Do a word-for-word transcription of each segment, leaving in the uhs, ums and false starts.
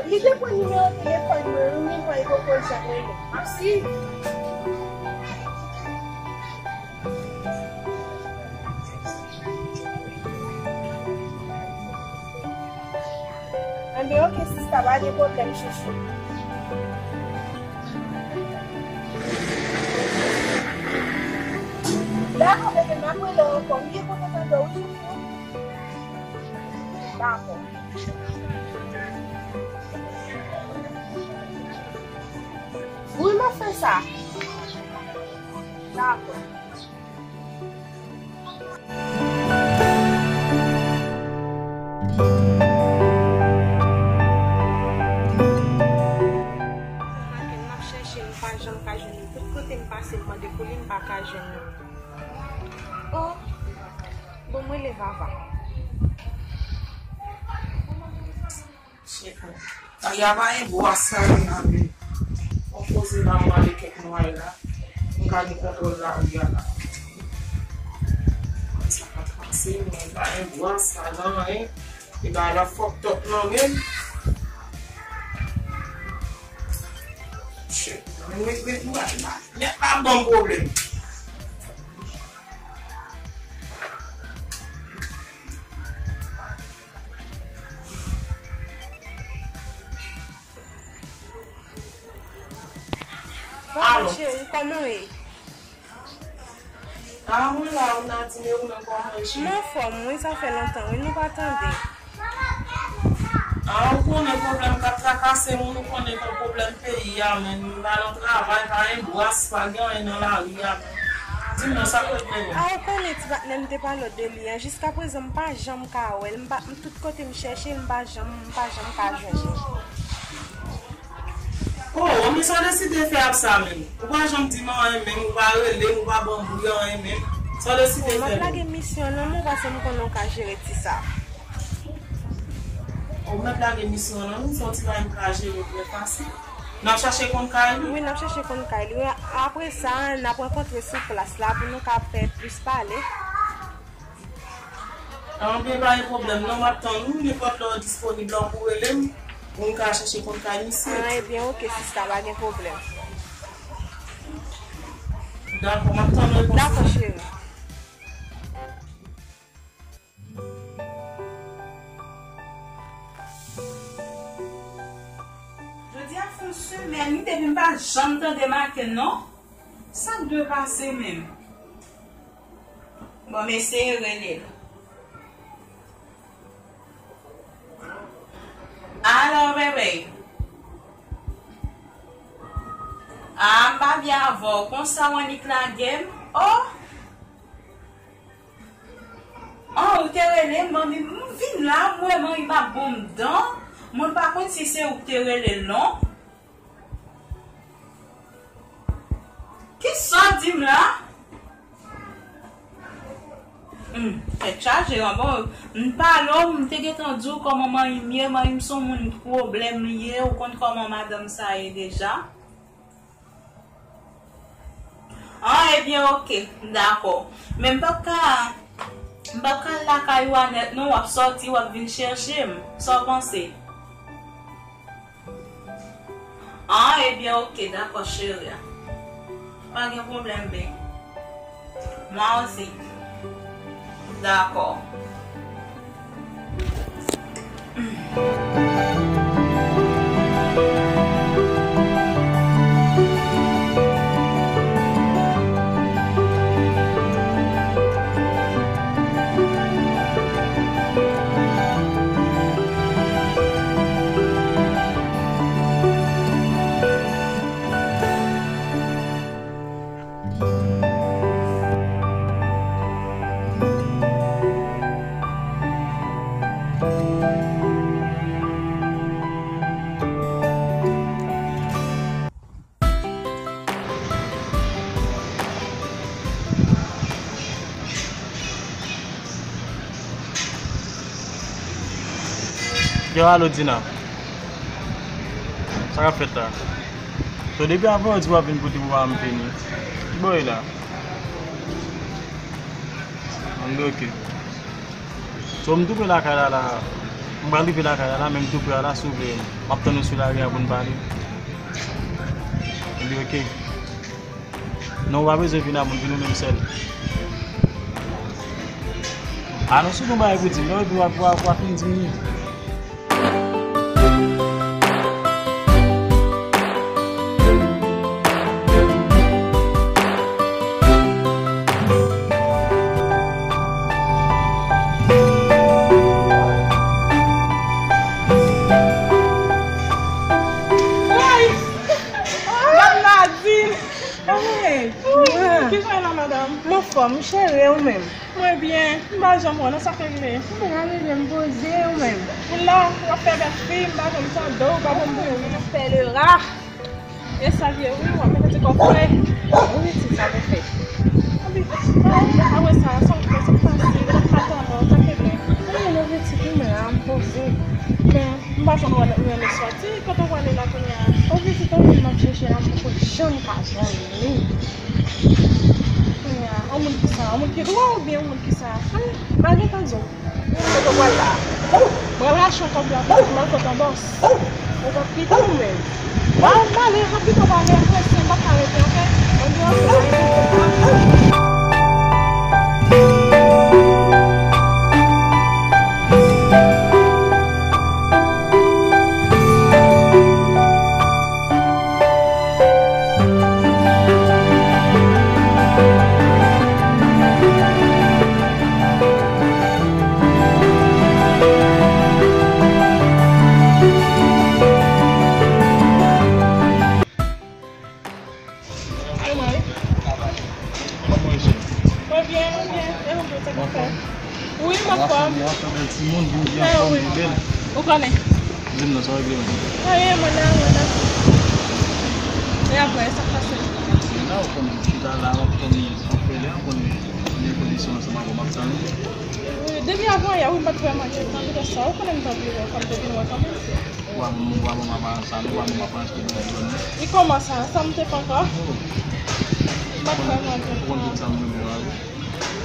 Li te pran nimewo telefòn mwen, wi, men mwen poko janm rele. M ap siy. Enben, oke, sista, pa gen pwoblèm, chouchou. Dakò, bebe, m ap rele w ankò. M byen kontan tande w, wi, chouchou. Dakò. Wi, m ap fè sa. Dakò. Maten, m ap chèche, m pa janm ka jwenn li. Tout kote m pase, m mande pou li, m pa ka jwenn li. Oh, bon, mwen rele Vava. Chèf mwen. Lari a pa gen bwa sa, men. Fò m poze la, m ale kèk nway la. M ka gen kontwòl lari a la. Sa pa t pase, men pa gen bwa sa, nan anyen. E ba la fòk tòp nan men. Chèf mwen, met, met nway la. Nèt la ban m pwoblèm. Alo. Cheri, kòman w ye? Ah, mwen la, ou Nadine, ou menm kòman w ye, cheri? M anfòm, wi, sa fè lontan, wi, nou pa tande. Ah, ou konnen pwoblèm k ap trakase moun, ou konnen gen pwoblèm peyi a, men nou pa nan travay, pa gen bwas, pa gen anyen nan lari a. Di m non, sa k regle nou? Ah, ou konnen ti patnè m te pale w de li an, jiskaprezan m pa janm ka wè l, m pa, m tout kote m chèche l, m pa janm, m pa janm ka jwenn li. Oh, men sa w deside fè ak sa menm? Ou pa janm di m anyen menm, ou pa rele m, ou pa ban m bri anyen menm. Sa w deside fè menm? M ap lage misyon nan men w paske m konnen w ka jere ti sa. Ou mèt lage misyon nan men m, se yon ti bagay m ka jere trè fasil. N ap chache konn kay li? Wi, n ap chache konn kay li. Wi, apre sa, n ap rankontre sou plas la pou nou ka fè plis pale. Anben, pa gen pwoblèm non, m ap tann ou, nenpòt lè w disponib la, ou pou rele m, pou n ka chache konn kay misye. Ah, ebyen, oke, sista, pa gen pwoblèm. Dakò, m ap tann repons ou. Dakò, cheri. Jodi a fè yon semèn, wi, depi m pa janm tande Maken, non. Sa k dwe pase menm? Bon, m eseye rele l. Alo, bebe. Ah, m pa byen avè w. Konsa w annik lage m? Oh! Ah, ou te rele m, manmi, m vin la, m wè manmi m ap bon m dan. Mwen pa konn si se ou k te rele l, non. Kisa w di m la? Hmm, tèt chaje, an bon, m pale w, m te gentan di w kòman manmi m ye, manmi m se yon moun pwoblèm li ye, ou konn kòman madanm sa ye deja. Ah, ebyen, oke, dakò. Men m p ap ka, m p ap ka al lakay ou a nèt, non, w ap sòti, w ap vin chèche m. Sa w panse? Ah, ebyen, oke, dakò, cheri. Pa gen pwoblèm, bebe. Mwen osi. Dakò. Yo, alo, Dina. Sa k ap fèt la? So, depi avan w di w ap vin kote papa m vini. Ki bò w ye la? Anben, oke. So, m tou pre lakay la, la. M pral rive lakay la la, men m tou pre a la, si w vle, m ap tann ou sou lari a pou n pale. Epi, oke. Non, ou pa bezwen vin ak moun, vin ou menm sèl. A non, si w gen bagay pou di m, non, epi w ap, w ap, w ap fin di m li. Ay! Dam Nadine! Anmwey! Wi, kijan w ye la, madanm? M anfòm, cheri, ou menm? Mwen byen, m pa janm wè w, non, sa k regle? M pa regle, m poze, ou menm? Ou la, w ap fè bèl fi, m pa janm tande w, w pa janm wè w. M ap fè le ra. E sa l ye, wi, w ap mete ti kòfre. Ou rete sa pou fè. Apre sa, sa w fè, sa k pase, w ap ka tann w, sa k regle? Mwen rete, m la, m poze. Men, m pa janm wè w nan sòti, kote w prale la kounye a? Ou pitit, ou menm m ap chèche la, m poko janm ka jwenn li. Kounye a, yon moun ki sa, yon moun ki dwòl oubyen yon moun ki sa? Ay, m pa gentan di w. Kote w pral la? M pral rache yon kòb la, pitit, m al kot yon bòs. Ou p ap kite ou menm. Ba, m ale, rapid, m ap ale, m prese, m p ap ka rete, oke? Mwen di w, oke, pa gen pwoblèm. Kòman w ye? Mwen byen, mwen byen. E ou menm, sa k ap fèt? Wi, m anfòm. Ou anfòm, bèl timoun, vin byen anfòm, vin bèl. Ou konnen. Di m non, sa w regle menm? Anyen, mwen la, mwen la. E apre, sa k pase? Mwen la, ou konn chita la, ou konn fè lè, ou konn gen kondisyon ansanm avè w, m ap tann ou. Wi, depi avan yè, wi, m pa t vrèman gen tan pou fè sa. Ou konnen m t anvi wè w, kòm te vin wè kanmenm. Ou pa bon, ou pa bon, m ap achte, ou pa bon, m ap achte nan zòn nan. Li kòmanse ansanm, te poko. Oh. M pa t vrèman gen tan. Ou konn tout sa m renmen la, wi.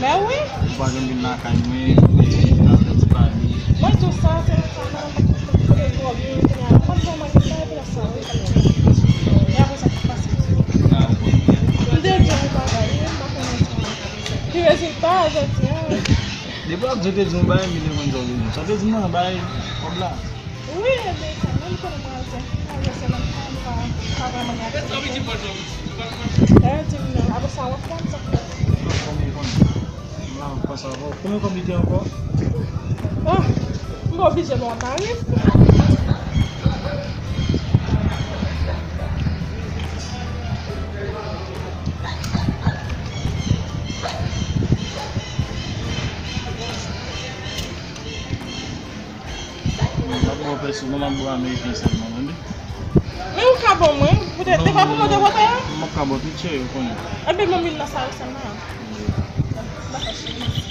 Men wi. Ou pa janm vin lakay mwen, ou rete chita, ou rete pale. Mwen tou sa, se sa, mwen pa t vrèman gen tan, epi la sa, wi. E apre sa, sa k pase? M te di yon bagay, wi, m pa konnen sa. Ki rezilta, jodi a? Depi w ap di, te di yon bagay, m vin reponn sa w te di m nan, bay kòb la. Wi, ebyen, sa menm konnen mwen al fè, mwen al fè sèman sa, m pa, pa vrèman gen aksè. Dayè, di m non, apre sa, w ap fè m sa. Konbyen, konbyen? M la, m panse avè w. Konbyen kòb li te ankò? Ah, m pa oblije ba w tarif. M ap ba w pèso, non, m ap ba w ameriken sèlman, tande? Men ou ka ban mwen, poutèt, te pa pou mwen te vote a? M ap ka ba w tout, cheri, ou konnen. Ebyen, ban m youn nan sa yo sèlman. Dakò, cheri, mèsi.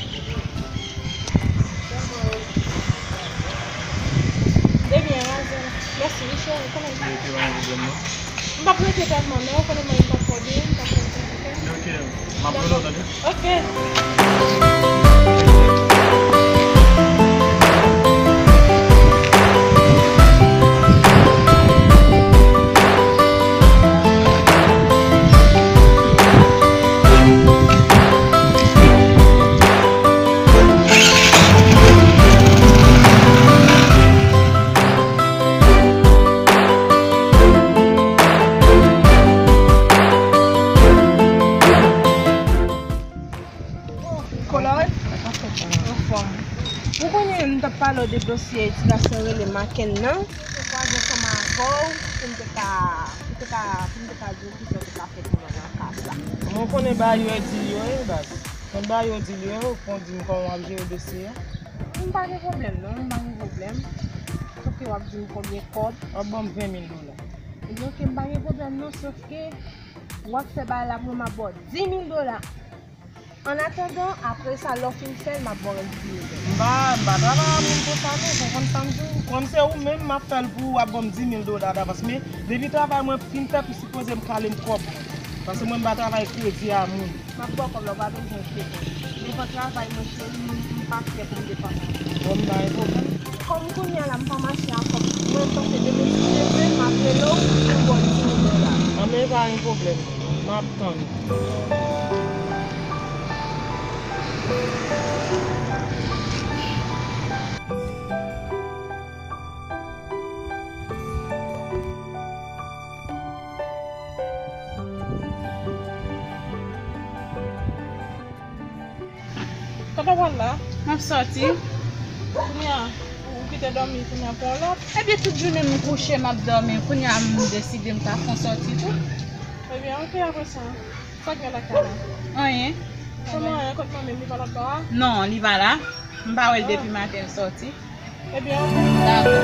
Ebyen, Razel, mèsi, wi, cheri, ou konnen. Ok, pa gen pwoblèm, non. M p ap rete tèlman, non, ou konnen mwen, m p ap fò de, m p ap fò de, ok? Ok, m ap rele w, tande? Ok. Kolòd, anfòm. Ou konnen m t ap pale w de dosye ti gason rele Maken nan. Te kwaze ansanm avè w pou m te ka, pou m te ka, pou m te ka di w kisa w te ka fè pou mwen nan ka sa. Mwen konnen bagay yo e dil yo ye, baz. Konn bagay yo dil yo ye, ou konn di m kòman w ap jere dosye a? M pa gen pwoblèm non, m pa gen pwoblèm. Sòf ke w ap di m konbyen kòb. W ap ban m ven mil dola. Ebyen, oke, m pa gen pwoblèm non, sòf ke w ap fè bagay la pou mwen, m ap ba w dis mil dola. Annatandan, apre sa, lè w fin fè l, m ap ba w dis mil dola. M pa, m pa travay ak moun konsa non, konprann sa m di w? Kòm se ou menm, m ap fè l pou ou, w ap ban m dis mil dola davans. Men, depi travay mwen fin fèt, ou sipoze m kale m kòb mwen. Paske mwen, m pa travay kredi a moun. M ap ba w kòb la, ou pa bezwen enkyete w. Devan travay mwen, cheri, m, m pa fyè pou m depann. Bon, m pa gen pwoblèm. Kòm kounye a la m pa mache a kòb, mwen panse demen si Dye vle, m ap rele w pou m ba w ti nouvèl la. Anben, pa gen pwoblèm. M ap tann ou. Kote w pral la? M ap sòti. Kounye a, ou kite dòmi kounye a pou yon lòt? Ebyen, tout jounen m kouche, m ap dòmi. Kounye a, m deside m ta fè yon sòti tou. Ebyen, oke, apre sa, sa k gen lakay la? Anyen. Kòman anyen? Kot manmi m, li pa la bò a? Non, li pa la. M pa wè l depi maten l sòti. Ebyen, oke. Dakò.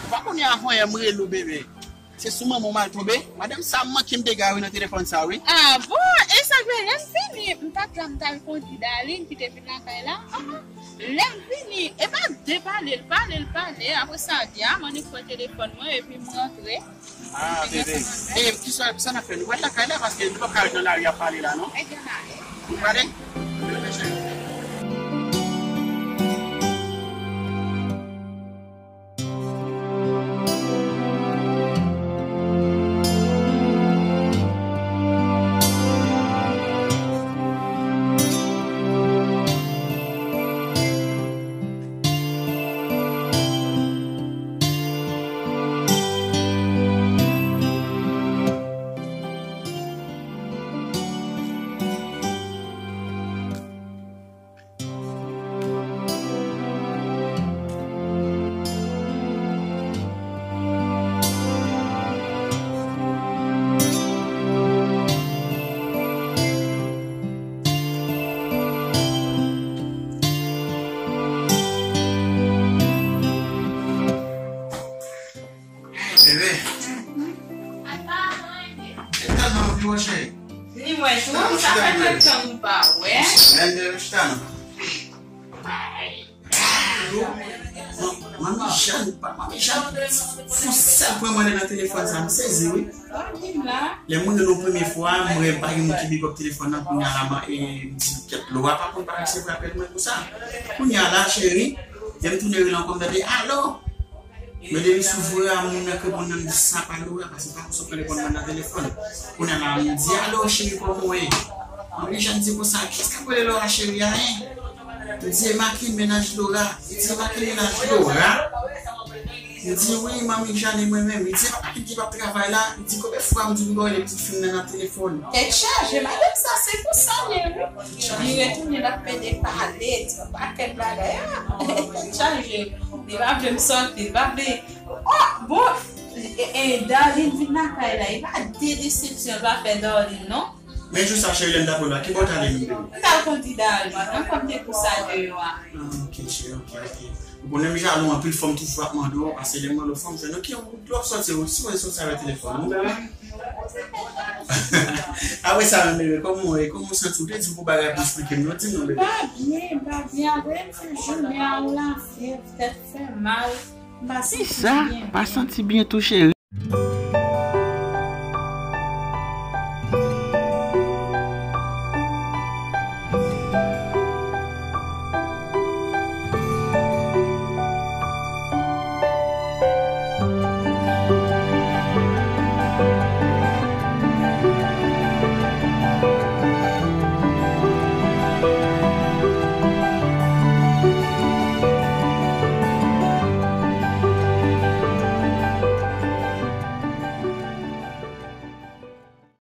Ou pa konnen avan yè m rele w, bebe. Se sou manman w m al tonbe. Madanm sa manke m dega wi nan telefòn sa wi. Ah bon? E sa k fè lè m vini, m pa t la, m t al kondi Darline ki te vin lakay la. Ah, lè m vini, e pa de pale, l pale, l pale. Apre sa, di a, m annik pran telefòn mwen epi m rantre. Ah, bebe. E kisa, kisa n ap fè? Nou pral lakay la paske nou p ap ka ret nan lari ap pale la, non. Ebyen, n ale. Nou prale? Bebe, cheri. Bebe. E tèlman anvi wè cheri. Ni mwen tou, sa fè kèk tan nou pa wè. Bebe, chita non. Manmi Jàn, pa Manmi Jàn. Fon sèl pran mwen nan telefòn sa, m sezi wi. Lè m rele w premye fwa, m wè pa gen moun ki pick up telefòn nan, kounye a la, e, m di, kèt, Laura pa konn pa resevwa apèl mwen konsa. Kounye a la, cheri, lè m tounen rele ankò, m tande, alo. Men depi sou vre a, moun nan k reponn nan, m di, sa pa Laura, paske m pa konn sa k reponn mwen nan telefòn. Kounye a la, m di, alo, cheri, kòman w ye? Manmi Jàn di konsa, kiyès k ap rele Laura cheri a, en? M di, e Marquine, mennaj Laura. Li di, e Marquine, mennaj Laura? M di, wi, Manmi Jàn, e mwen menm. Li di, e pa Marquine ki p ap travay la? Li di, konbyen fwa m di w pou m pa rele pitit fi m nan nan telefòn? Tèt chaje, madanm sa, se pou sa l ye, wi. Li retounen, l ap pede pale, ti yon pakèt bagay. Ah, tèt chaje. Li pa vle m sòti, li pa vle. Oh, bon, e, e, Darline vin lakay la, e pa de desepsyon l pa fè Darline, non. Men jou sa, cheri, lè m t ap wè w la, ki bò w t ale menm? M t al kondi Darline, ankò m te pou sa deyò a. Ah, ok, cheri, ok, ok. Ou konnen m jalou anpil, fò m toujou ap mande w, paske lè m mande w, fò m jwenn ou. Ok, ou, lè w ap sòti, ou sipoze sòti avèk telefòn ou. Apre sa, menm, bebe, kòman w ye? Kòman w santi w? Ou te di w gon bagay pou w esplike m, non, di m non, bebe. M pa byen, m pa byen. Apre m fin jounen an, la fèv, tèt fè mal. M pa santi byen. Kisa? Pa santi byen tou, cheri?